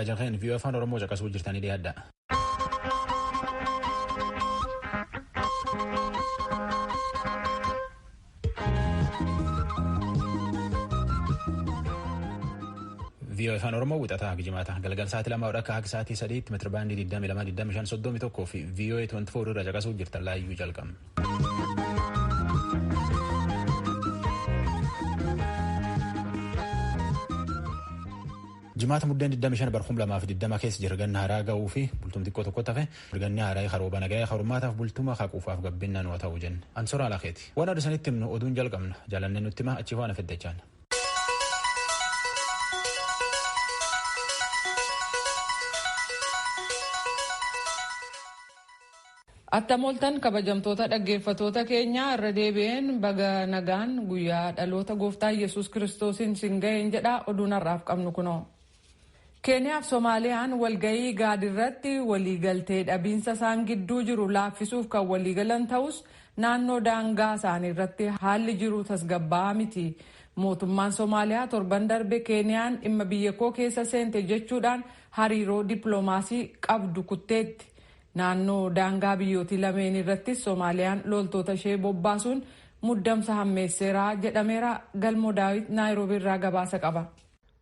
Jalqeen VOA Afaan Oromoo caqasuu jirtanii dhiyaadha. VOA Afaan Oromoo wixataa jimaata galgal sa'aatii 2 akka haga sa'aatii 3tti meetira baandii 22 25 31 fi VOA 24 irra caqasuu jirtan laayyuu jalqabna. Jimaata muddeen 25 bara 2020 keessa jira ganna haaraa ga'uu fi bultum xiqqoo tokkotti hafe ganni haaraa karooba nagaya karummaataaf bultuma haquufaaf gabbinna nu ta'u jenne. Ansoraa lakeeti. Waan adda sanitti himnu oduun jalqabna jaalannee nutti hima achii waan afaddachaan. Attam ooltan kabajamtoota dhaggeeffatoota keenyaa irra deebi'een baga nagaan guyyaa dhaloota gooftaa Yesuus Kiristoosiin sin ga'een jedha oduun har'aaf qabnu kunoo. Keeniyaaf Soomaaliyaan walga'ii gaadirratti waliigaltee dhabiinsa isaan gidduu jiru laaffisuuf kan waliigalan ta'us naannoo daangaa isaanii irratti haalli jiru tasgabbaa'aa miti. Mootummaan Soomaaliyaa torban darbe Keeniyaan dhimma biyya koo keessa seente jechuudhaan hariiroo dippiloomaasii qabdu kutteetti. Naannoo daangaa biyyootii lameen irrattis Soomaaliyaan loltoota ishee bobbaasuun muddamsa hammeesseera jedhameera. Galmoo Daawit Naayiroobii irraa gabaasa qaba.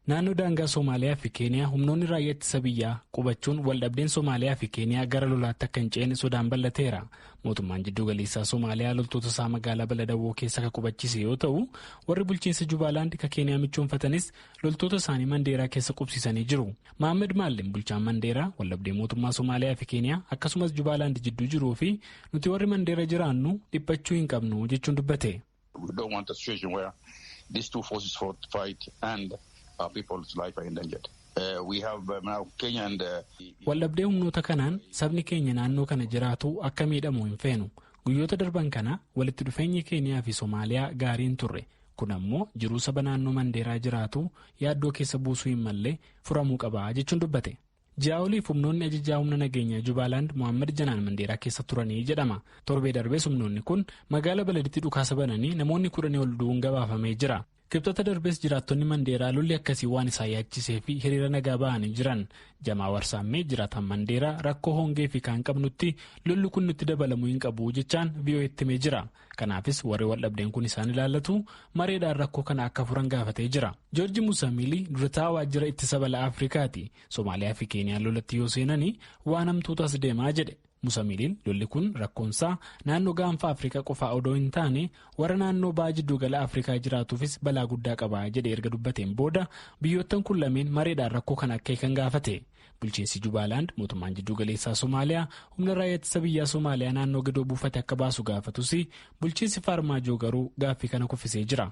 Naannoo daangaa Soomaaliyaa fi Keeniyaa humnoonni raayyaa ittisa biyyaa qubachuun waldhabdeen Soomaaliyaa fi Keeniyaa gara lolaatti akka hin ceene sodaan bal'ateera. Mootummaan jiddu galeessaa Soomaaliyaa loltoota isaa magaalaa Baladawoo keessa kan qubachiise yoo ta'u, warri bulchiinsa Jubaalaand kan Keeniyaa michoonfatanis loltoota isaanii Mandeeraa keessa qubsiisanii jiru. Mohaammed Maallim bulchaan Mandeeraa waldhabdee mootummaa Soomaaliyaa fi Keeniyaa akkasumas Jubaalaand jidduu jiruu fi nuti warri Mandeera jiraannu dhiphachuu hin qabnu jechuun dubbate. Waldhabdee humnoota kanaan sabni keenya naannoo kana jiraatu akka miidhamu hin feenu. Guyyoota darban kana walitti dhufeenyi Keeniyaa fi Soomaaliyaa gaarii hin turre. Kun ammoo jiruu saba naannoo Mandeeraa jiraatu yaaddoo keessa buusuu hin mallee furamuu qaba jechuun dubbate. Ji'a oliif humnoonni ajajaa humna nageenyaa Jubaalaand Mohaammed Janaan Mandeeraa keessa turanii jedhama. Torbee darbees humnoonni kun magaala baladitti dhukaasa bananii namoonni 10 ol du'uun gabaafamee jira. Kibxata darbees jiraattonni Mandeeraa lolli akkasii waan isaan yaachisee fi hiriira nagaa ba'anii jiran. Jamaa Warsaammee jiraatan Mandeeraa rakkoo hongee fi kaan qabnutti lolli kun nutti dabalamuu hin qabu jechaan VOA'tti himee jira. Kanaafis warri waldhabdeen kun isaan ilaallatu mareedhaan rakkoo kana akka furan gaafatee jira. Joorji Musamilii durataa waajjira ittisa balaa Afrikaati. Soomaaliyaa fi Keeniyaan lolatti yoo seenanii waan hamtuutu as deemaa jedhe. Musamiliin lolli kun rakkoonsaa naannoo gaanfa Afrikaa qofaa odoo hin taane warra naannoo ba'a jiddugala Afrikaa jiraatuufis balaa guddaa qaba jedhe erga dubbateen booda biyyoottan kun lameen mareedhaan rakkoo kana akka hiikan gaafate. Bulchiinsi Jubaalaand mootummaan jiddugaleessaa Soomaaliyaa humna raayyaa ittisa biyyaa Soomaaliyaa naannoo gadoo buufate akka baasu gaafatus bulchiinsi Faarmaajoo garuu gaaffii kana kuffisee jira.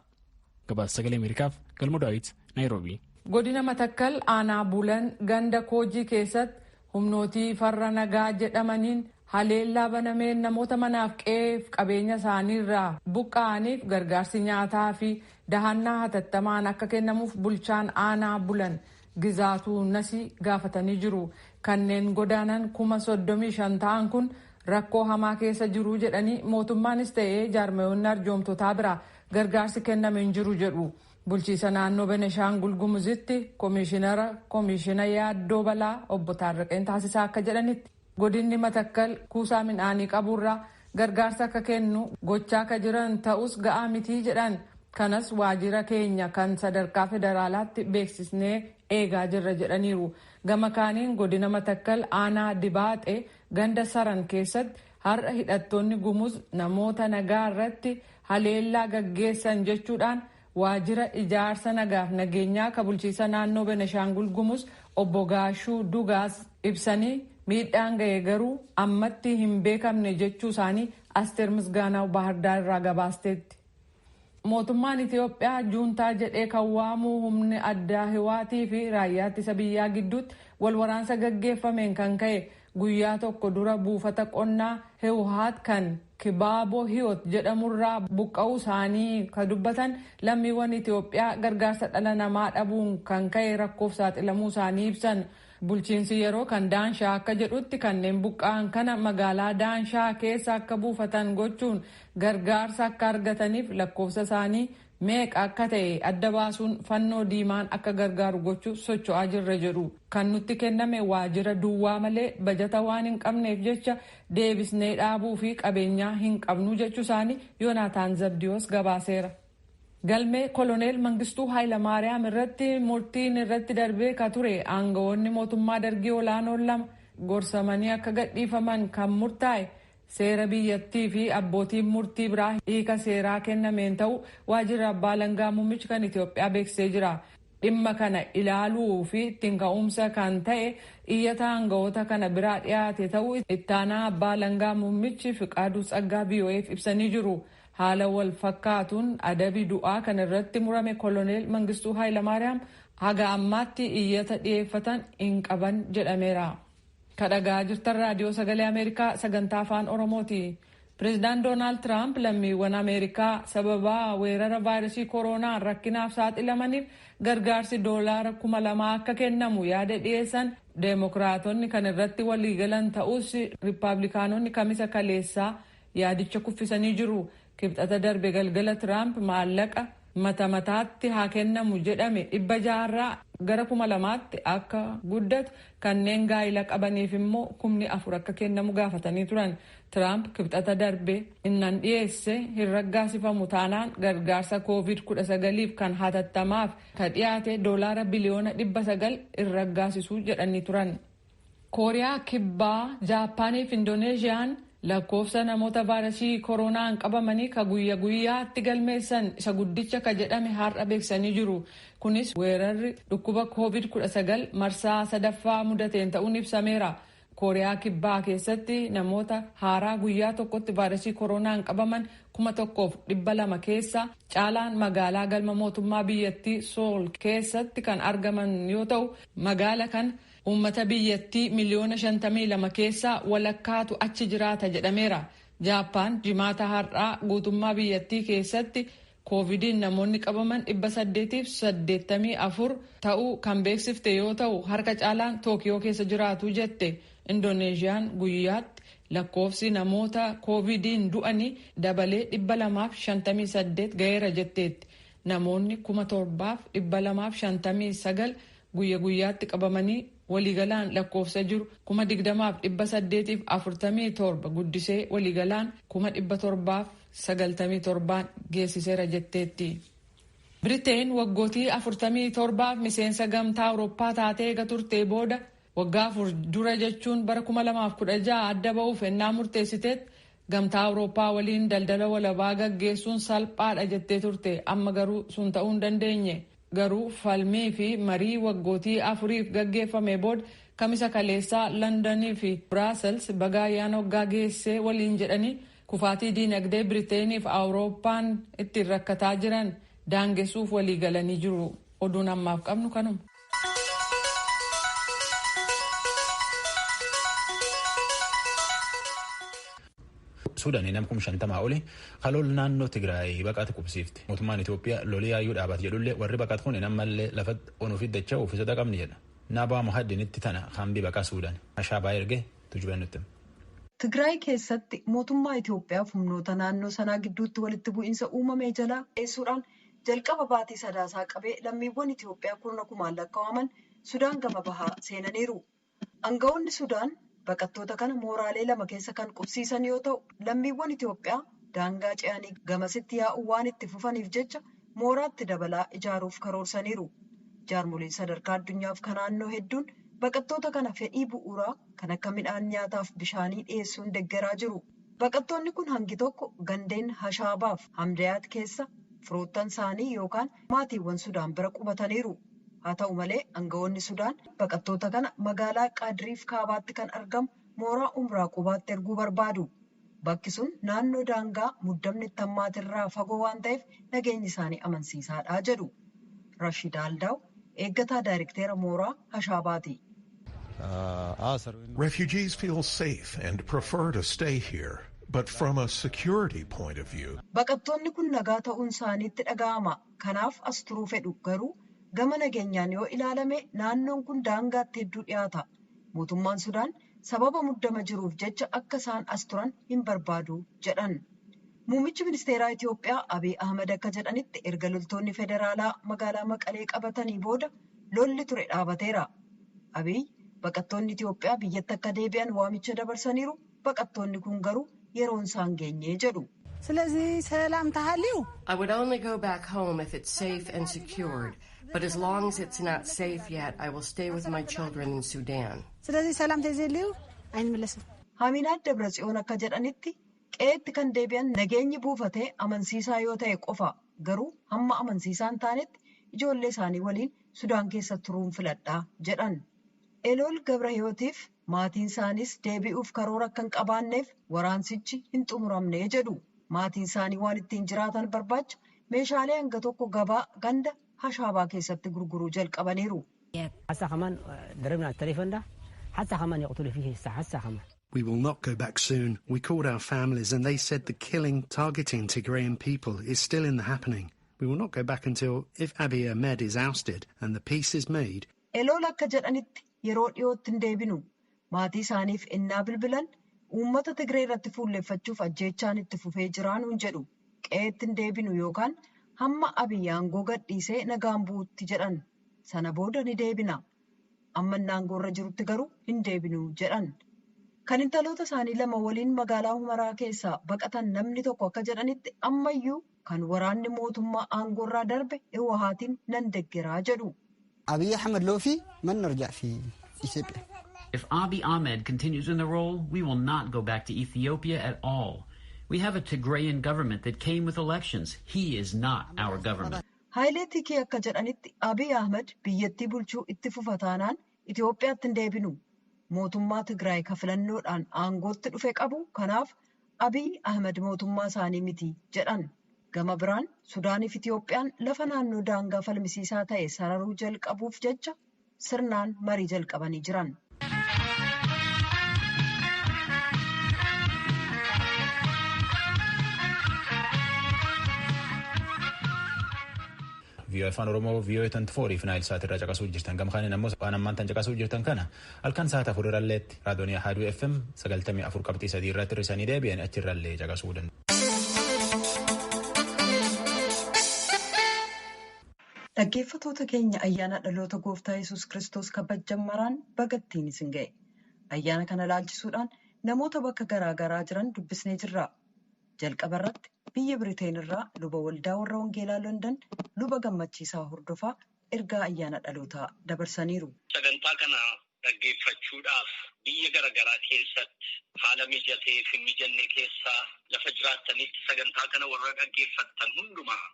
Gabaasa Sagalee Ameerikaaf Galmo Daawit, Naayiroobii. Godina Matakkal aanaa Bulan ganda Koojii keessatti humnootii farra nagaa jedhamaniin haleellaa banameen namoota manaaf qe'eef qabeenya isaaniirraa buqqa'aniif gargaarsi nyaataa fi dahannaa hatattamaan akka kennamuuf bulchaan aanaa Bulan Gizaatuu Nasii gaafatanii jiru. Kanneen godaanan 35,000 ta'an kun rakkoo hamaa keessa jiru jedhanii mootummaanis ta'ee jaarmayoonni arjoomtotaa biraa gargaarsi kenname hin jiru jedhu. Bulchiisa naannoo Beneshaangul Gumuzitti koomishinara koomishina yaaddoo balaa obbo Taarraqeen Taasisaa akka jedhanitti godinni Matakkal kuusaa midhaanii qaburraa gargaarsa akka kennu gochaa akka jiran ta'us ga'aa mitii jedhan. Kanas waajjira keenya kan sadarkaa federaalaatti beeksisnee eegaa jirra jedhaniiru. Gama kaaniin godina Matakkal aanaa Dibaaxee ganda Saran keessatti har'a hidhattoonni Gumuz namoota nagaa irratti haleellaa gaggeessan jechuudhaan waajjira ijaarsa nagaaf nageenyaa ka bulchiisa naannoo Beneshaangul Gumuz obbo Gaashuu Dugaas ibsanii miidhaan ga'e garuu ammatti hin beekamne jechuu isaanii Asteer Misgaanaaw Baahirdaar irraa gabaasteetti. Mootummaan Itiyoophiyaa juuntaa jedhee kan waamuu humni addaa Hiwaatii fi raayyaa ittisa biyyaa gidduutti wal waraansa gaggeeffameen kan ka'e guyyaa tokko dura buufata qonnaa Hiwaat kan Kibaaboo Hiyoot jedhamurraa buqqa'uu isaanii kan dubbatan lammiiwwan Itiyoophiyaa gargaarsa dhala namaa dhabuun kan ka'e rakkoof saaxilamuu isaanii ibsan. Bulchiinsi yeroo kan Daanshaa akka jedhutti kanneen buqqa'an kana magaalaa Daanshaa keessa akka buufatan gochuun gargaarsa akka argataniif lakkoofsa isaanii meeqa akka ta'e adda baasuun fannoo diimaan akka gargaaru gochuuf socho'aa jirra jedhu. Kan nutti kenname waajjira duwwaa malee bajata waan hin qabneef jecha deebisnee dhaabuu fi qabeenyaa hin qabnu jechuu isaanii Yoonaataan Zabdiyoos gabaaseera. Galmee Koloneel Mangistuu Haayilamaariyaam irratti murtiin irratti darbee ka ture aangawoonni mootummaa dargii olaanoon lama gorsamanii akka gadhiifaman kan murtaa'e seera biyyattii fi abbootiin murtii biraa hiika seeraa kennameen ta'u waajjirri abbaa alangaa muummichi kan Itoophiyaa beeksisee jira. Dhimma kana ilaaluu fi ittiin ka'umsa kan ta'e iyyata aangawoota kana biraa dhiyaate ta'uu ittaanaa abbaa alangaa muummichi Fiqaaduu Tsaggaa VOA'f ibsanii jiru. Haala wal fakkaatuun adabi du'aa kan irratti murame Koloneel Mangistuu Haayilamaariyaam haga ammaatti iyyata dhiyeeffatan hin qaban jedhameera. Kadhagaa jirtan raadiyoo sagalee Ameerikaa sagantaa afaan Oromooti. Pireezidaant Doonaald Tiraamp lammiiwwan Ameerikaa sababa weerara vaayirasii kooroonaan rakkinaaf saaxilamaniif gargaarsi $2,000 akka kennamu yaada dhiyeessan deemokiraatonni kan irratti waliigalan ta'us riippaabilikaanonni kamisa kaleessaa yaadicha kuffisanii jiru. Kibxata darbe galgala Tiraamp maallaqa mata mataatti haa kennamu jedhame 600 gara 2,000tti akka guddatu kanneen gaa'ila qabaniif immoo 4,000 akka kennamu gaafatanii turan. Tiraamp kibxata darbe innan dhiyeesse hin raggaasifamu taanaan gargaarsa COVID-19 kan hatattamaaf ka dhiyaate $9 biliyoona hin raggaasisuu jedhanii turan. Kooriyaa Kibbaa, Jaappaanii fi Indoneeziyaan lakkoofsa namoota vaayirasii koronaan qabamanii ka guyya guyyaatti galmeessan isa guddicha ka jedhame har'a beeksisanii jiru. Kunis weerarri dhukkuba COVID-19 marsaa sadaffaa mudateen ta'uun ibsameera. Kooriyaa Kibbaa keessatti namoota haaraa guyyaa tokkotti vaayirasii koronaan qabaman 1,200 keessa caalaan magaalaa galma mootummaa biyyattii Sool keessatti kan argaman yoo ta'u, magaala kan uummata biyyattii miliyoona 52 keessaa walakkaatu achi jiraata jedhameera. Jaappaan jimaata har'aa guutummaa biyyattii keessatti koovidiin namoonni qabaman 884 ta'uu kan beeksifte yoo ta'u, harka caalaan Tookiyoo keessa jiraatu jette. Indoneeziyaan guyyaatti lakkoofsi namoota koovidiin du'anii dabalee 258 ga'eera jetteetti. Namoonni 7,259 guyya guyyaatti qabamanii waliigalaan lakkoofsa jiru 20,847 guddisee waliigalaan 797,000 geessiseera jetteetti. Biriteen waggootii 47 miseensa gamtaa Awurooppaa taatee eega turtee booda waggaa 4 dura jechuun bara 2016 adda ba'uuf ennaa murteessiteetti gamtaa Awurooppaa waliin daldala walabaa gaggeessuun salphaadha jettee turte. Amma garuu sun ta'uu hin dandeenye. Garuu falmii fi marii waggootii 4 gaggeeffame booda kamisa kaleessaa Londonii fi Biraasels baga ayyaana waggaa geessee waliin jedhanii kufaatii diinagdee Biriteeniif Awurooppaan ittiin rakkataa jiran daangessuuf walii galanii jiru. Oduun ammaaf qabnu kanuma. Suudaan nama 50,000 oli halool naannoo Tigraay baqaate qubsiifte. Mootummaan Itoophiyaa lolii yaayyuu dhaabaate jedhullee warri baqaate kun ammallee lafa onuuf dachaa ofiisota qabni jedha. Naabaa Muhaddinitti tana hambi baqaa Suudaan. Ashaabaa ergee tujubeen nutti. Tigraay keessatti mootummaa Itoophiyaaf humnoota naannoo sanaa gidduutti walitti bu'iinsa uumame jalaa dheessuudhaan jalqaba baatii sadaasaa qabee lammiiwwan Itoophiyaa kurna kumaan lakkaa'aman Sudaan gama bahaa seenaniiru. Aangawoonni Sudaan baqattoota kana mooraalee lama keessa kan qubsiisan yoo ta'u, lammiiwwan Itoophiyaa daangaa ce'anii gamasitti yaa'uu waan itti fufaniif jecha mooraatti dabalaa ijaaruuf karoorsaniiru. Jaarmoliin sadarkaa addunyaaf kan naannoo hedduun baqattoota kana fedhii bu'uuraa kan akka midhaan nyaataaf bishaanii dhiyeessuun deeggaraa jiru. Baqattoonni kun hangi tokko gandeen Hashaabaaf Hamdayaat keessa firoottan isaanii yookaan maatiiwwan Sudaan bira qubataniiru. Haa ta'u malee aangawoonni Sudaan baqattoota kana magaalaa Qaadiriif kaabaatti kan argamu mooraa Umraa qubaatti erguu barbaadu. Bakki sun naannoo daangaa muddamni itti hammaatirraa fagoo waan ta'eef nageenyi isaanii amansiisaadha jedhu. Rashid Aldaaw eeggataa daayirekteera mooraa Hashaabaati. Refugees feel safe and prefer to stay here, but from a security point of view. Baqattoonni kun nagaa ta'uun isaaniitti dhaga'ama. Kanaaf as turuu fedhu garuu Gama nageenyaan yoo ilaalame naannoon kun daangaatti hedduu dhiyaata. Mootummaan Sudaan sababa muddama jiruuf jecha akka isaan as turan hin barbaadu jedhan. Muummichi ministeeraa Itiyoophiyaa Abiy Ahmed akka jedhanitti erga loltoonni federaalaa magaalaa Maqalee qabatanii booda lolli ture dhaabateera. Abiy baqattoonni Itiyoophiyaa biyyatti akka deebi'an waamicha dabarsaniiru. Baqattoonni kun garuu yeroon isaan geenye jedhu. ስለዚህ ሰላም ተሃልዩ I would only go back home if it's safe and secured. But as long as it's not safe yet, I will stay with my children in Sudan. ስለዚህ ሰላም ተዘልዩ አይንመለስም። Haminaat Dabratsiyoon akka jedhanitti qe'eetti kan deebi'an nageenyi buufatee amansiisaa yoo ta'e qofa, garuu hamma amansiisaa hin taanetti ijoollee isaanii waliin Sudaan keessa turuun filadhaa jedhan. Elool Gabrahiyootiif maatiin isaaniis deebi'uuf karoora akka hin qabaanneef waraansichi hin xumuramne jedhu. Maatiin isaanii waan ittiin jiraatan barbaacha meeshaalee hanga tokko gabaa ganda Hashaabaa keessatti gurguruu jalqabaniiru. We will not go back soon. We called our families and they said the killing targeting Tigrayan people is still in the happening. We will not go back until if Abiy Ahmed is ousted and the peace is made. Elool akka jedhanitti yeroo dhiyootti hin deebinu. Maatii isaaniif ennaa bilbilan uummata Tigree irratti fuulleeffachuuf ajjeechaan itti fufee jiraanuun jedhu. Qe'eetti hin deebinu yookaan hamma Abiy aangoo gadhiisee nagaan bu'utti jedhan. Sana booda ni deebina. Amma inni aangoo irra jirutti garuu hin deebinu jedhan. Kan intaloota isaanii lama waliin magaalaa Humaraa keessaa baqatan namni tokko akka jedhanitti ammayyuu kan waraanni mootummaa aangoorraa darbe Hiwahaatiin nan deggeraa jedhu. Abiy Ahmed loofi man narjaa fi Itoophiyaa. If Abiy Ahmed continues in the role, we will not go back to Ethiopia at all. We have a Tigrayan government that came with elections. He is not our government. Haayilee Tikee akka jedhanitti Abiy Ahmed biyyattii bulchuu itti fufa taanaan Itoophiyaatti hin deebinu. Mootummaa Tigraay ka filannoodhaan aangootti dhufe qabu, kanaaf Abiy Ahmed mootummaa isaanii miti jedhan. Gama biraan Sudaaniif Itoophiyaan lafa naannoo daangaa falmisiisaa ta'e sararuu jalqabuuf jecha sirnaan marii jalqabanii jiran. VOA Afaan Oromoo VOA 24 fi Naayil Saat irraa caqasuu jirtan. Gama kaaniin ammoo waan ammaan tan caqasuu jirtan kana halkan sa'aat 4 irralleetti raadiyoonii Ahaduu FM 94.3 irratti hir'isanii deebi'an achirrallee caqasuu danda'u. Dhaggeeffattoota keenya, ayyaana dhaloota gooftaa Yesuus Kiristoos kabajan maraan bagattiin isin ga'e. Ayyaana kana ilaalchisuudhaan namoota bakka garaa garaa jiran dubbisnee jirra. Jalqaba irratti biyya Biriteen irraa luba waldaa warra Wangeelaa London, luba Gammachiisaa Hordofaa, ergaa ayyaana dhalootaa dabarsaniiru. Sagantaa kana dhaggeeffachuudhaaf biyya garaagaraa keessatti haala mijatee fi mijanne keessaa lafa jiraattanitti sagantaa kana warra dhaggeeffattan hundumaa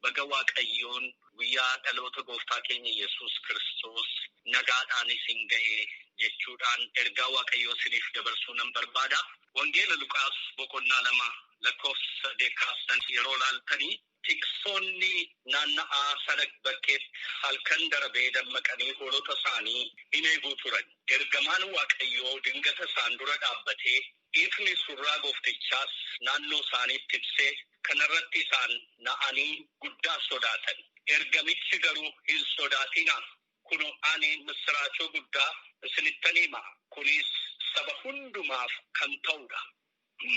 baga Waaqayyoon guyyaa dhaloota gooftaa keenya Yesuus Kiristoos nagaadhaan isin ga'e jechuudhaan ergaa Waaqayyoo isiniif dabarsuu nan barbaada. Wangeela Luqaas boqonnaa 2 lakkoofsa 8 kaastan yeroo laaltanii, tiksoonni naanna'aa sana bakkeetti halkan darbee dammaqanii hoolota isaanii hin eeguu turan. Ergamaan Waaqayyoo dingata isaan dura dhaabbatee, ifni surraa gooftichaas naannoo isaaniitti ibsee, kanarratti isaan na'anii guddaa sodaatan. Ergamichi garuu, "Hin sodaatinaa, kun ani misiraachoo guddaa isinittan hima. Kunis saba hundumaaf kan ta'udha.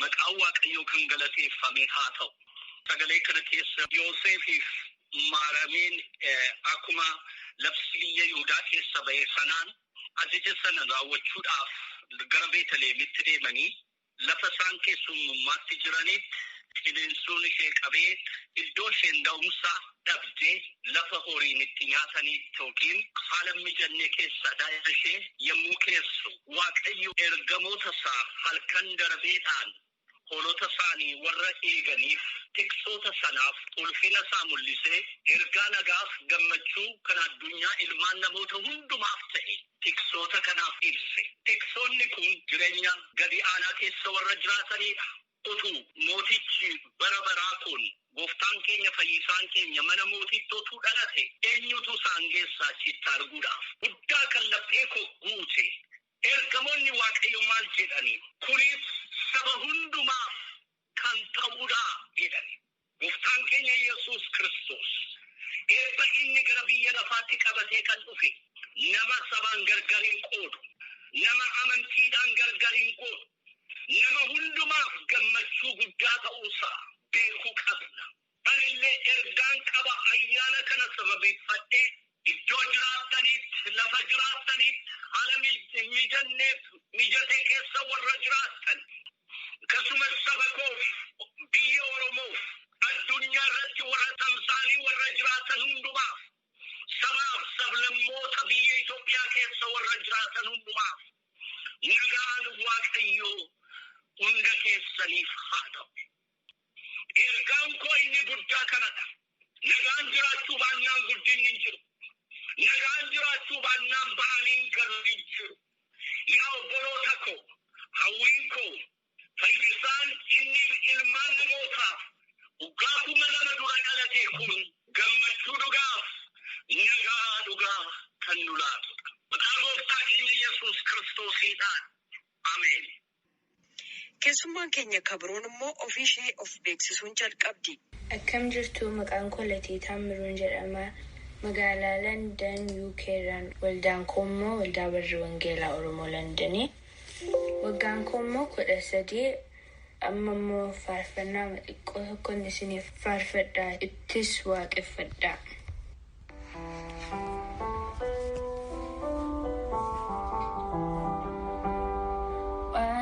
Maqaan Waaqayyoo kan galateeffame haa ta'u." Sagalee kana keessa Yoosefiif Maarameen akkuma labsi biyya Yihudaa keessa ba'e sanaan ajaja sana raawwachuudhaaf gara Beetaleemitti deemanii, lafa isaan keessummummaatti jiranitti qilleensuun ishee qabee, iddoo isheen da'umsaa dhabdee, lafa horiin itti nyaatanii yookiin haala mijanne keessa daa'ima ishee yommuu keessu, Waaqayyo ergamoota isaa halkan darbeedhaan hoolota isaanii warra eeganiif, tiksoota sanaaf, ulfina isaa mul'isee, ergaa nagaaf gammachuu kan addunyaa ilmaan namoota hundumaaf ta'e tiksoota kanaaf ibse. Tiksoonni kun jireenya gadi aanaa keessa warra jiraatanidha. Utuu mootichi bara baraa kun, gooftaan keenya, fayyisaan keenya, mana mootitti utuu dhalate, eenyutu isaan geessaa achitti arguudhaaf? Guddaa kan laphee koo guute, ergamoonni Waaqayyo maal jedhani? "Kunis saba hundumaaf kan ta'udha" jedhani. Gooftaan keenya Yesuus Kiristoos Eebba inni gara biyya lafaatti qabatee kan dhufe nama sabaan gargar hin qoodu, nama amantiidhaan gargar hin qoodu, nama hundumaaf gammachuu guddaa ta'uusaa beekuu qabna. Anillee ergaan qaba ayyaana kana sababeeffadhee iddoo jiraattanitti, lafa jiraattanitti, haala mijanneef mijatee keessa warra jiraattan, akkasumas saba koof, biyya Oromoof, addunyaa irratti warra tamsaanii warra jiraatan hundumaaf, sabaaf sablammoota biyya Itoophiyaa keessa warra jiraatan hundumaaf nagaan Waaqayyoo hunda keessaniif haa ta'u. Ergaan koo inni guddaa kanadha. Nagaan jiraachuu baannaan guddinni hin jiru. Nagaan jiraachuu baannaan ba'anii galu hin jiru. Yaa obboloota koo, hawwiin koo, fayyisaan inni ilmaan namootaaf waggaa 2000 dura dhalate kun gammachuu dhugaaf nagaa dhugaa kan nu laatudha. Maqaa gooftaa keenya Yesuus Kiristoosiidhaan. Ameen. Keessummaan keenya kabiroon immoo ofii ishee of beeksisuun jalqabdi. Akkam jirtu, maqaan koo Latii Taammiruun jedhama. Magaalaa Landan UK irraan, waldaan koo immoo Waldaa Warri Wangeelaa Oromoo Landanii. Waggaan koo immoo 13. Amma immoo faarfannaa xiqqoo tokkoon isiniif faarfadhaa, ittis waaqeffadhaa.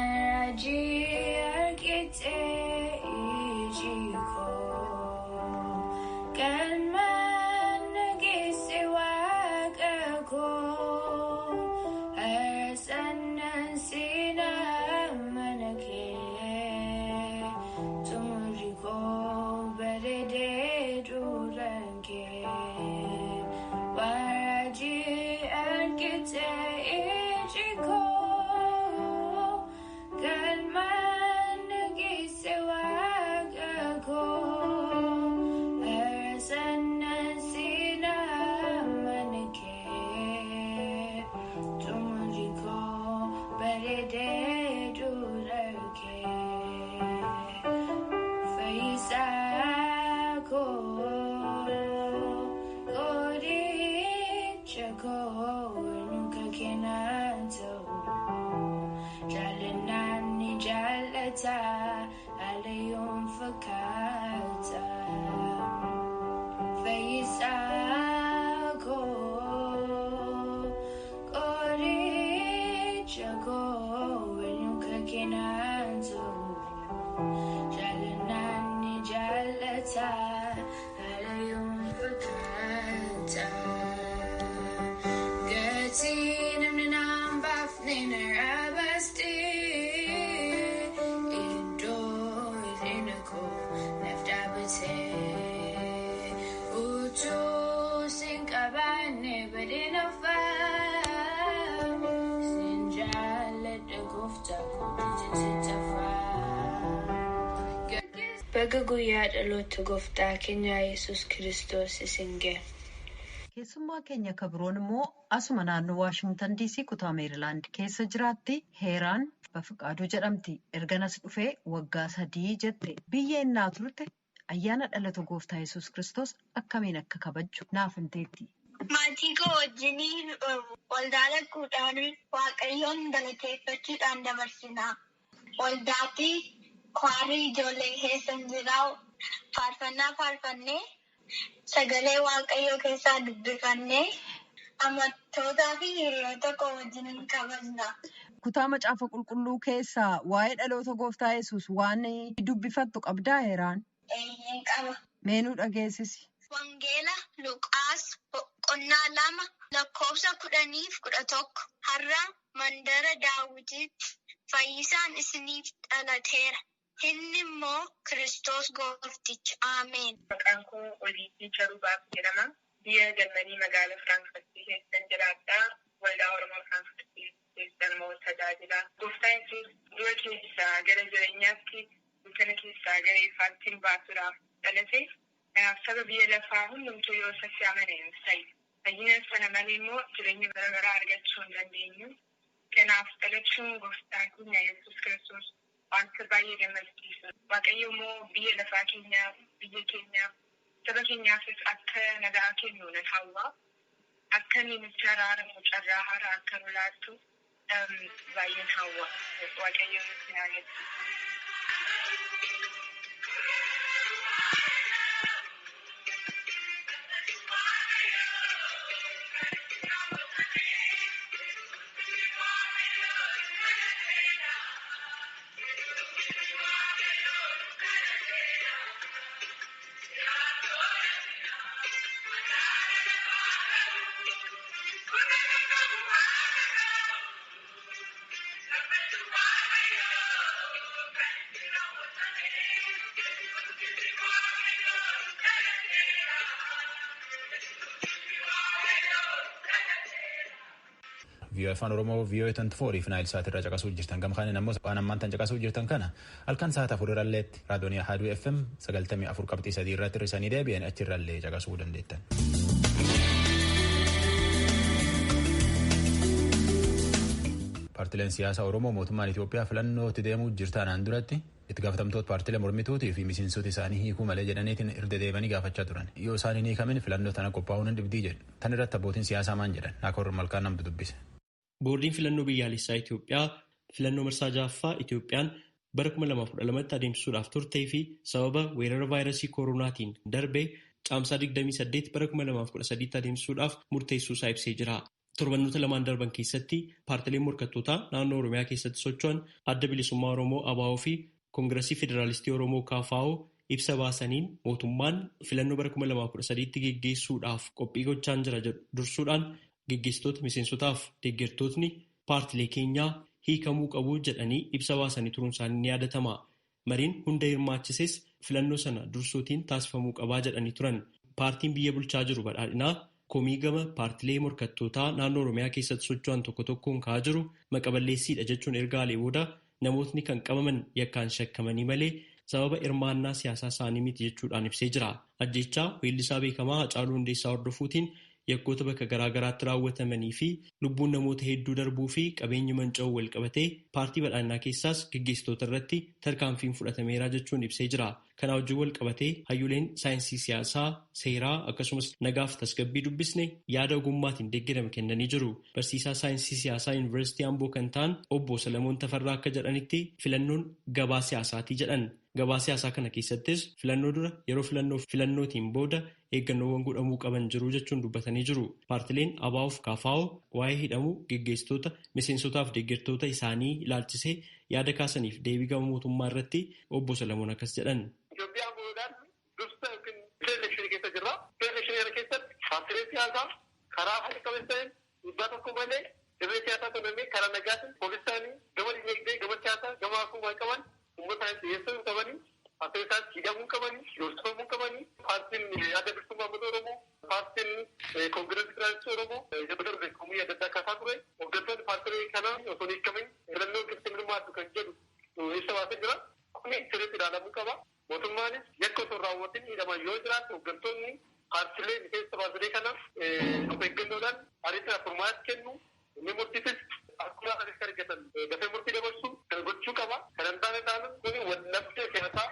Raajii argitee iji koo, galmaan geesse waaqa koo, harsannan seenaa mana kee, xumurri koo bareedee duraan kee. Raajii argitee iji koo, galmaan geesse waaqa koo, harsannan seenaa mana kee, xumurri koo bareedee duraan kee. Fayyisaa koo, qoricha koo, nuka kennaa ta'u. Jaalannaan ni jaallata, haala fakkaata. Fayyisaa koo, qoricha koo, nuka kennaa ta'u. Jaalannaan ni jaallata, haala fakkaata. Gatii namni naan baafne narraa baastee, iddoo hir'ina koo naaf dhaabbatee, utuu sin qabaanne badeen afaan, sin jaalladha gooftaa koo jijjiirtafaa. Baga guyyaa dhaloota gooftaa keenya Yesuus Kiristoos isin ga'e. Keessummaa keenya kabiroon immoo asuma naannoo Waashingtan DC kutaa Meerilaand keessa jiraatti. Heeraan Bafiqaaduu jedhamti. Erganas dhufee waggaa 3 jette. Biyya innaa turte ayyaana dhalata gooftaa Yesuus Kiristoos akkamiin akka kabajju naaf himteetti. Maatii koo wajjiniin waldaa dhaquudhaan Waaqayyoon galateeffachuudhaan dabarsina. Waldaatti kwaarii ijoollee keessa jiraa faarfannaa faarfannee, sagalee Waaqayyoo keessaa dubbifannee, amantootaa fi hiriyoota koo wajjiniin kabajna. Kutaa Macaafa Qulqulluu keessaa waa'ee dhaloota gooftaa Yesuus waan dubbifattu qabdaa, Heeraan? Eeyyeen, qaba. Meenuu dhageessisi. Wangeela Luqaas boqonnaa 2 lakkoofsa 10 fi 11. Har'a mandara Daawititti fayyisaan isiniif dhalateera. Inni immoo Kiristoos goofticha. Ameen. Maqaan koo Oliitii Charubaaf jedhama. Biyya Jarmanii magaalaa Firaanfurtii keessan jiraadha. Waldaa Oromoo Firaanfurtii keessan immoo tajaajila. Gooftaan Yesuus du'a keessaa gara jireenyaatti, dukkana keessaa gara ifaatti nu baasuudhaaf dhalate. Kanaaf saba biyya lafaa hundumtuu yoo isatti amane hin fayyu. Fayyina sana malee immoo jireenya bara baraa argachuu hin dandeenyu. Kanaaf dhalachuun gooftaa keenya Yesuus Kiristoos wanta baay'ee gammachiisu. Waaqayyo immoo biyya lafaa keenyaaf, biyya keenyaaf, Saba keenyaafis akka nagaa kennu nan hawwa. Akka inni nutti araaramu carraa haaraa akka nu laattu baay'een hawwa. Waaqayyo nutti haa eebbisu. VOA Afaan Oromoo VOA 24 fi Naayil Saat irraa caqasuu jirtan. Gama kaaniin ammoo waan ammaan tan caqasuu jirtan kana halkan sa'aat 4 irralleetti raadiyoon Ahaduu FM 94.3 irratti hir'isanii deebi'an achirrallee caqasuu dandeettan. Paartileen siyaasaa Oromoo mootummaan Itoophiyaa filannootti deemuu jirtaanaan duratti itti gaafatamtoota paartilee mormituutii fi miseensota isaanii hiikuu malee jedhaniitiin irra deebanii gaafachaa turan. Yoo isaan hin hiikamin filannoo tana qophaa'uun hin dhibdii jedhu. Tan irratti abbootiin siyaasaa maal jedhan? Naakoor Malkaan namtu dubbise. Boordiin filannoo biyyaalessaa Itoophiyaa filannoo marsaa ja'affaa Itoophiyaan bara 2012tti adeemsisuudhaaf turtee fi sababa weerara vaayirasii koronaatiin darbe caamsaa 28 bara 2013tti adeemsisuudhaaf murteessuu isaa ibsee jira. Torbannoota lamaan darban keessatti paartileen morkattootaa naannoo Oromiyaa keessatti socho'an Adda Bilisummaa Oromoo ABO fi Koongiresii Federaalistii Oromoo KFO ibsa baasaniin mootummaan filannoo bara 2013tti geggeessuudhaaf qophii gochaa jira jedhu dursuudhaan geggeessitoota miseensotaaf deeggartootni paartilee keenyaa hiikamuu qabu jedhanii ibsa baasanii turuun isaanii ni yaadatama. Mariin hunda hirmaachises filannoo sana dursuutiin taasifamuu qabaa jedhanii turan. Paartiin biyya bulchaa jiru badhaadhinaa komii gama paartilee morkattootaa naannoo Oromiyaa keessatti socho'an tokko tokkoon ka'aa jiru maqaballeessiidha jechuun ergaalee booda namootni kan qabaman yakkaan shakkamanii malee sababa hirmaannaa siyaasaa isaanii miti jechuudhaan ibsee jira. Ajjechaa weellisaa beekamaa Hacaaluu Hundeessaa hordofuutiin yakkoota bakka garaa garaatti raawwatamanii fi lubbuun namoota hedduu darbuu fi qabeenyi manca'uu wal qabatee paartii badhaadhinaa keessaas geggeessitoota irratti tarkaanfiin fudhatameera jechuun ibsee jira. Kana wajjin wal qabatee hayyuleen saayinsii siyaasaa, seeraa akkasumas nagaaf tasgabbii dubbisne yaada ogummaatiin deeggarame kennanii jiru. Barsiisaa saayinsii siyaasaa Yuunivarsiitii Amboo kan ta'an obbo Salamoon Tafarraa akka jedhanitti filannoon gabaa siyaasaatii jedhan. Gabaa siyaasaa kana keessattis filannoo dura yeroo filannoo filannootiin booda eeggannoowwan godhamuu qaban jiru jechuun dubbatanii jiru. Paartileen ABO fi KFO waa'ee hidhamuu geggeessitoota miseensotaaf deeggartoota isaanii ilaalchisee yaada kaasaniif deebii gama mootummaa irratti obbo Salamoon akkas jedhan. Itoophiyaan bu'uudhaan dursa yookiin elekshinii keessa jirra. Elekshinii keessatti paartileen siyaasaa karaa haqa qabeessa ta'een dhiibbaa tokko malee dirree siyaasaa tonamee karaa nagaatiin poolisaanii gama dinagdee gama siyaasaa gama hawaasummaa qaban uummata isaanii dhiyeessuu qabanii paartiin isaas hidhamuu qabanii doorsifamuu qabanii paartiin Adda Bilisummaa Uummata Oromoo paartiin Koongireesii Federaalistii Oromoo yeroo darbe komii adda addaa kaasaa ture hooggantoonni paartilee kanaa osoo hin hiikamin filannoo keessatti hirmaatu kan jedhu ibsa baasee jira. Kuni sirriitti ilaalamuu qaba. Mootummaanis yakka osoo hin raawwatin hidhaman yoo jiraatu hooggantoonni paartilee miseensa paartilee kana of eeggannoodhaan ariitiin furmaata kennu inni murtiitis akkuma akka argatan dafee murtii dabarsu kan gochuu qaba. Kan hin taane taane kuni wallabdee siyaasaa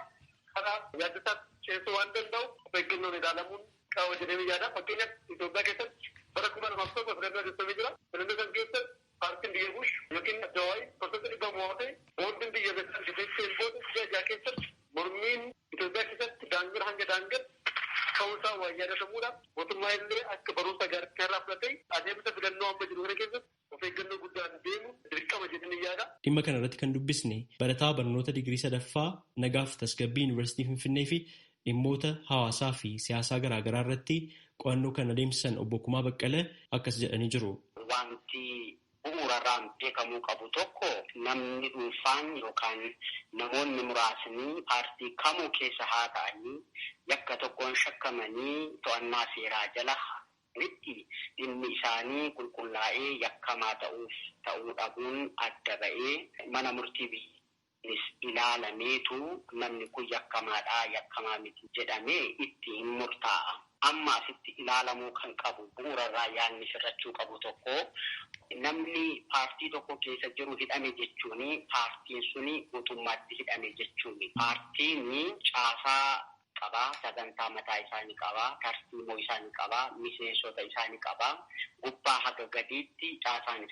karaa yaaddasaa ceesuu waan danda'u of eeggannoon ilaalamuun qaba jedhee yaada. Fakkeenyaaf Itoophiyaa keessatti bara 2001 filannoo adeemsifamee jira. Filannoo san keessatti paartiin biyya bush yookiin Addawaayii 100% mo'atee boordiin biyya keessatti booda ji'a ja'a keessatti mormiin Itoophiyaa keessatti daangar hanga daangar ka'uusaa waan yaadatamuudha. Mootummaa illee akka barumsa gaarii irraa fudhatee adeemsa filannoo amma jiru kana keessatti of eeggannoo guddaan deemu dirqama jedhanii yaada. Dhimma kana irratti kan dubbisne barataa barnoota digirii sadaffaa nagaaf tasgabbii Yuunivarsiitii Finfinnee fi dhimmoota hawaasaa fi siyaasaa garaagaraa irratti qo'annoo kan adeemsisan obbo Kumaa Baqqalee akkas jedhanii jiru. Wanti bu'uurarraan beekamuu qabu tokko namni dhuunfaan yookaan namoonni muraasni paartii kamuu keessa haa ta'anii yakka tokkoon shakkamanii to'annaa seeraa jala itti dhimmi isaanii qulqullaa'ee yakkamaa ta'uuf ta'uu dhabuun adda ba'ee mana murtii biyyaanis ilaalameetu namni kun yakkamaadhaa yakkamaa miti jedhamee itti hin murtaa'a. Amma asitti ilaalamuu kan qabu bu'uurarraa yaadni sirrachuu qabu tokko namni paartii tokko keessa jiru hidhame jechuun paartiin suni guutummaatti hidhame jechuun paartiin caasaa qabaa, sagantaa mataa isaanii qabaa, tarsiimoo isaanii qabaa, miseensota isaanii qabaa, gubbaa haga gadiitti caasaan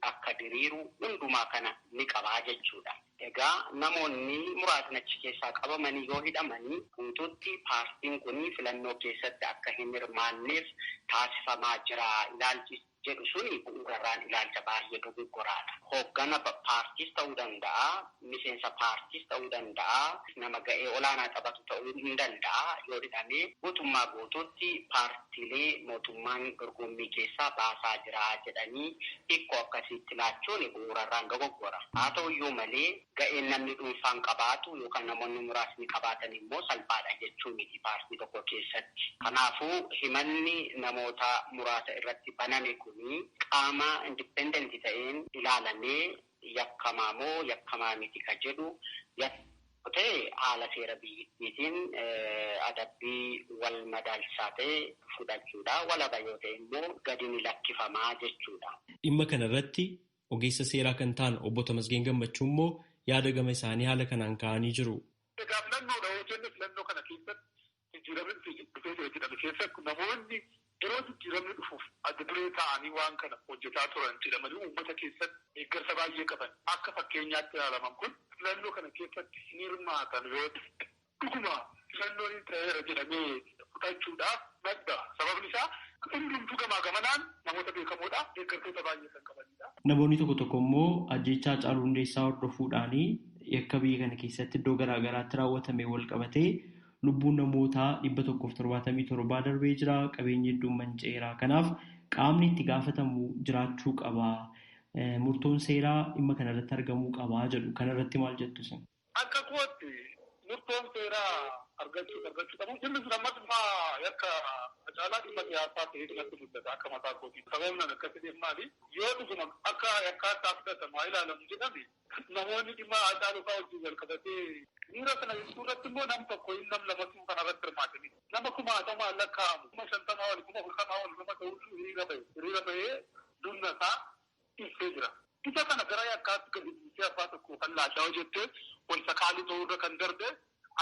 akka diriiru hundumaa kana ni qabaa jechuudha. Egaa namoonni muraasni achi keessaa qabamanii yoo hidhamanii guutuutti paartiin kun filannoo keessatti akka hin hirmaanneef taasifamaa jira ilaalchi jedhu suni bu'uurarraan ilaalcha baay'ee dogoggoraadha. Hooggana paartiis ta'uu danda'a, miseensa paartiis ta'uu danda'a, nama ga'ee olaanaa taphatu ta'uu hin danda'a. Yoo hidhamee guutummaa guutuutti paartiilee mootummaan dorgommii keessaa baasaa jira jedhanii hiikoo akkasiitti laachuun bu'uurarraan dogoggora. Haa ta'uyyuu malee ga'een namni dhuunfaan qabaatu yookaan namoonni muraasni qabaatan immoo salphaadha jechuu miti paartii tokko keessatti. Kanaafuu himanni namoota muraasa irratti baname kun qaama indipendenti ta'een ilaalamee yakkamaa moo yakkamaa miti ka jedhu ta'e haala seera biyyattiitiin adabbii wal madaalchisaa ta'e fudhachuudha. Walaba yoo ta'e immoo gadi ni lakkifamaa jechuudha. Dhimma kana irratti ogeessa seeraa kan ta'an obbo Tamasgeen Gammachuu immoo yaada gama isaanii haala kanaan ka'anii jiru. Egaa filannoodha yoo jenne filannoo kana keessatti jijjiiramni dhufee jira jedhame keessatti namoonni yeroo jijjiiramni dhufuuf adda duree ta'anii waan kana hojjetaa turan jedhamanii uummata keessatti deeggarsa baay'ee qaban akka fakkeenyaatti ilaalaman kun filannoo kana keessatti hin hirmaatan yoo ta'e dhuguma filannoon hin ta'eera jedhamee fudhachuudhaaf madda. Sababni isaa hundumtuu gamaa gamanaan namoota beekamoodha deeggartoota baay'ee kan qabanidha. Namoonni tokko tokko immoo ajjeechaa Haacaaluu Hundeessaa hordofuudhaanii yakka biyya kana keessatti iddoo garaa garaatti raawwatame wal qabatee lubbuun namootaa 177 darbee jira. Qabeenyi hedduun manca'eera. Kanaaf qaamni itti gaafatamu jiraachuu qaba. Murtoon seeraa dhimma kanarratti argamuu qaba jedhu. Kanarratti maal jettu isin? Akka kootti murtoon seeraa argachuu qabu. Inni sun ammas yakka Haacaalaa dhimma siyaasaa ta'ee natti mul'ata akka mataa kootii. Sababni akkas jedheef maali? Yoo dhuguma akka yakkaatti fudhatamaa ilaalamu jedhame namoonni dhimma Haacaaluu fa'aa wajjin wal qabatee miira kana ibsuu irratti immoo nam tokko hin nam lamatu kana irratti hirmaatanii nama kumaatamaan lakkaa'amu 50,000 ol 40,000 ol nama ta'utu hiriira bahee dhimma isaa ibsee jira. Isa kana gara yakkaatti gadi buusee abbaa tokko kan laashaa hojjettee wal sakaalii ta'uu irra kan darbe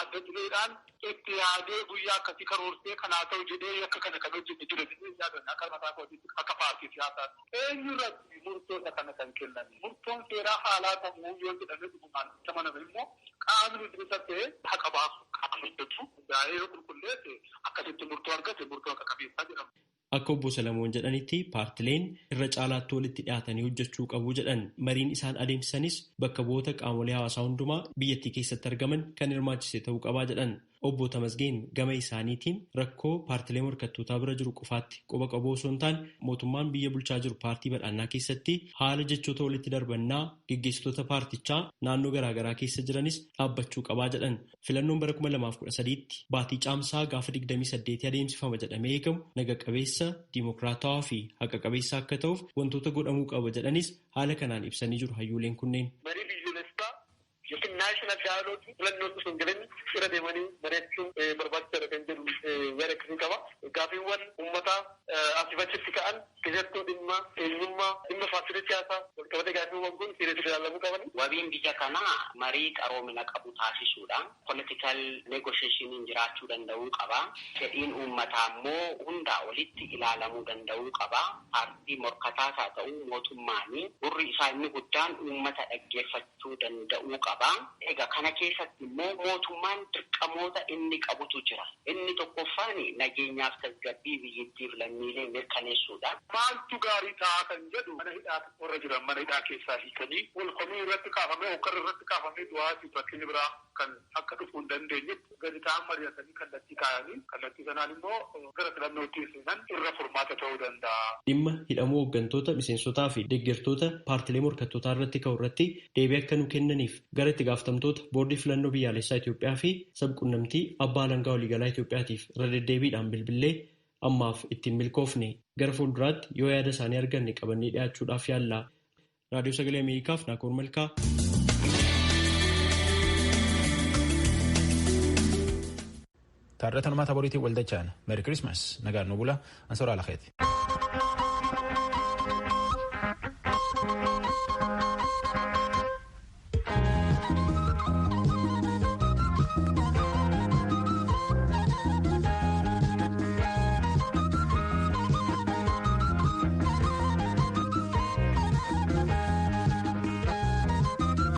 adda dureedhaan itti yaadee guyyaa akkasii karoorsee kanaa ta'u jedhee yakka kana kan hojjete jira jedhee yaadan akka mataa kootiitti akka paartii siyaasaatti. Eenyu irratti murtoota kana kan kennan? Murtoon seeraa haalaa ta'uu yoo jedhame dhugumaan itti amaname immoo qaamni bilisa ta'e haqa baasu qaama hojjetu hundaa'ee yoo qulqulleesse akkasitti murtoo argate murtoo akka qabeessaa jedhama. Akka obbo Salamoon jedhanitti paartileen irra caalaatti walitti dhiyaatanii hojjechuu qabu jedhan mariin isaan adeemsisanis bakka bu'oota qaamolee hawaasaa hundumaa biyyattii keessatti argaman kan hirmaachise ta'uu qabaa jedhan. Obbo Tamasgeen gama isaaniitiin rakkoo paartilee morkattootaa bira jiru qofaatti quba qabu osoo hin taane mootummaan biyya bulchaa jiru paartii badhaannaa keessatti haala jechoota walitti darbannaa geggeessitoota paartichaa naannoo garaagaraa keessa jiranis dhaabbachuu qabaa jedhan. Filannoon bara 2013tti baatii caamsaa gaafa 28 adeemsifama jedhamee eegamu naga qabeessa, diimokiraatawaa fi haqa qabeessa akka ta'uuf wantoota godhamuu qaba jedhanis haala kanaan ibsanii jiru hayyuuleen kunneen. Naashinaal daayaloogii filannoon osoo hin galin irra deemanii mari'achuun barbaachisaadha kan jedhu yaada akkasii qaba. Gaaffiiwwan uummataa asii achitti ka'an keessattuu dhimma eenyummaa dhimma paartiilee siyaasaa walqabatee gaaffiiwwan kun sirriitti ilaalamuu qaban. Wabiin biyya kanaa marii qaroomina qabu taasisuudha. Politikal negoosheeshiniin jiraachuu danda'uu qaba. Fedhiin uummataa immoo hundaa olitti ilaalamuu danda'uu qaba. Paartii morkataas haa ta'u mootummaanii gurri isaa inni guddaan uummata dhaggeeffachuu danda'uu qaba. Egaa kana keessatti immoo mootummaan dirqamoota inni qabutu jira. Inni tokkoffaan nageenyaaf tasgabbii biyyattiif lammiilee mirkaneessuudha. Maaltu gaarii ta'a kan jedhu mana hidhaa warra jiran mana hidhaa keessaa hiikanii wal komii irratti kaafamee hokkarra irratti kaafamee du'aatiif rakkinni biraa kan akka dhufuu hin dandeenyetti gadi ta'an mari'atanii kallattii kaayanii kallattii sanaan immoo gara filannootti seenan irra furmaata ta'uu danda'a. Dhimma hidhamuu hooggantoota miseensotaa fi deeggartoota paartilee morkattootaa irratti ka'u irratti deebii akka nu kennaniif gara itti gaafatamtoota boordii filannoo biyyaalessaa Itoophiyaa fi sabquunnamtii abbaa alangaa waliigalaa Itoophiyaatiif irra deddeebiidhaan bilbilee ammaaf ittiin milkoofne gara fuulduraatti yoo yaada isaanii arganne qabannee dhiyaachuudhaaf yaalla. Raadiyoo Sagalee Ameerikaaf Naakoor Malkaa. Taarrata numaa taboriitiin waldachaan. Meeri Kirismas nagaan nu bula. Ansoraa Lakeeti.